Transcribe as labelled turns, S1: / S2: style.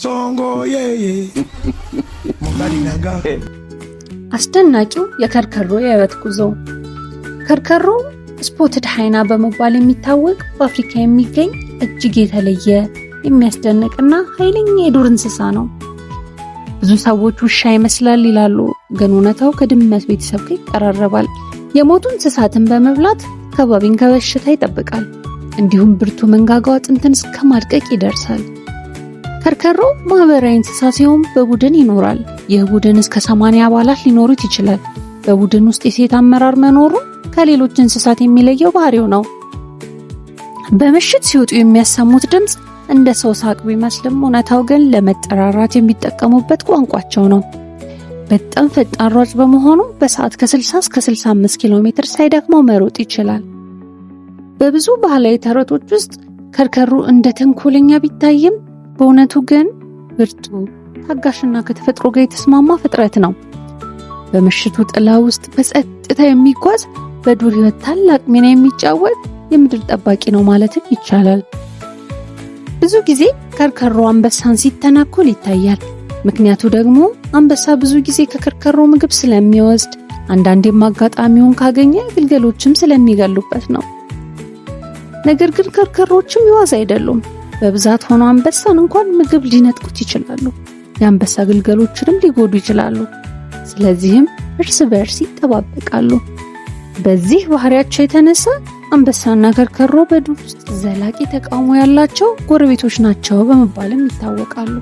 S1: Songo yeye mobali na nga.
S2: አስደናቂው የከርከሮ የህይወት ጉዞ። ከርከሮ spotted hyena በመባል የሚታወቅ፣ በአፍሪካ የሚገኝ እጅግ የተለየ፣ የሚያስደንቅና ኃይለኛ የዱር እንስሳ ነው። ብዙ ሰዎች ውሻ ይመስላል ይላሉ፣ ግን እውነታው ከድመት ቤተሰብ ጋር ይቀራረባል። የሞቱ እንስሳትን በመብላት አካባቢን ከበሽታ ይጠብቃል። እንዲሁም ብርቱ መንጋጋው አጥንትን እስከ ማድቀቅ ይደርሳል። ከርከሮ ማህበራዊ እንስሳ ሲሆን በቡድን ይኖራል። ይህ ቡድን እስከ 80 አባላት ሊኖሩት ይችላል። በቡድን ውስጥ የሴት አመራር መኖሩ ከሌሎች እንስሳት የሚለየው ባህሪው ነው። በምሽት ሲወጡ የሚያሰሙት ድምፅ እንደ ሰው ሳቅ ቢመስልም እውነታው ግን ለመጠራራት የሚጠቀሙበት ቋንቋቸው ነው። በጣም ፈጣን ሯጭ በመሆኑ በሰዓት ከ60 እስከ 65 ኪሎ ሜትር ሳይደክመው መሮጥ ይችላል። በብዙ ባህላዊ ተረቶች ውስጥ ከርከሮ እንደ ተንኮለኛ ቢታይም በእውነቱ ግን ብርቱ፣ ታጋሽና ከተፈጥሮ ጋር የተስማማ ፍጥረት ነው። በምሽቱ ጥላ ውስጥ በጸጥታ የሚጓዝ፣ በዱር ሕይወት ታላቅ ሚና የሚጫወት የምድር ጠባቂ ነው ማለትም ይቻላል። ብዙ ጊዜ ከርከሮ አንበሳን ሲተናኮል ይታያል። ምክንያቱ ደግሞ አንበሳ ብዙ ጊዜ ከከርከሮ ምግብ ስለሚወስድ፣ አንዳንዴም አጋጣሚውን ካገኘ ግልገሎችም ስለሚገሉበት ነው። ነገር ግን ከርከሮችም የዋዛ አይደሉም። በብዛት ሆኖ አንበሳን እንኳን ምግብ ሊነጥቁት ይችላሉ። የአንበሳ ግልገሎችንም ሊጎዱ ይችላሉ። ስለዚህም እርስ በእርስ ይጠባበቃሉ። በዚህ ባህሪያቸው የተነሳ አንበሳና ከርከሮ በዱር ውስጥ ዘላቂ ተቃውሞ ያላቸው ጎረቤቶች ናቸው በመባልም ይታወቃሉ።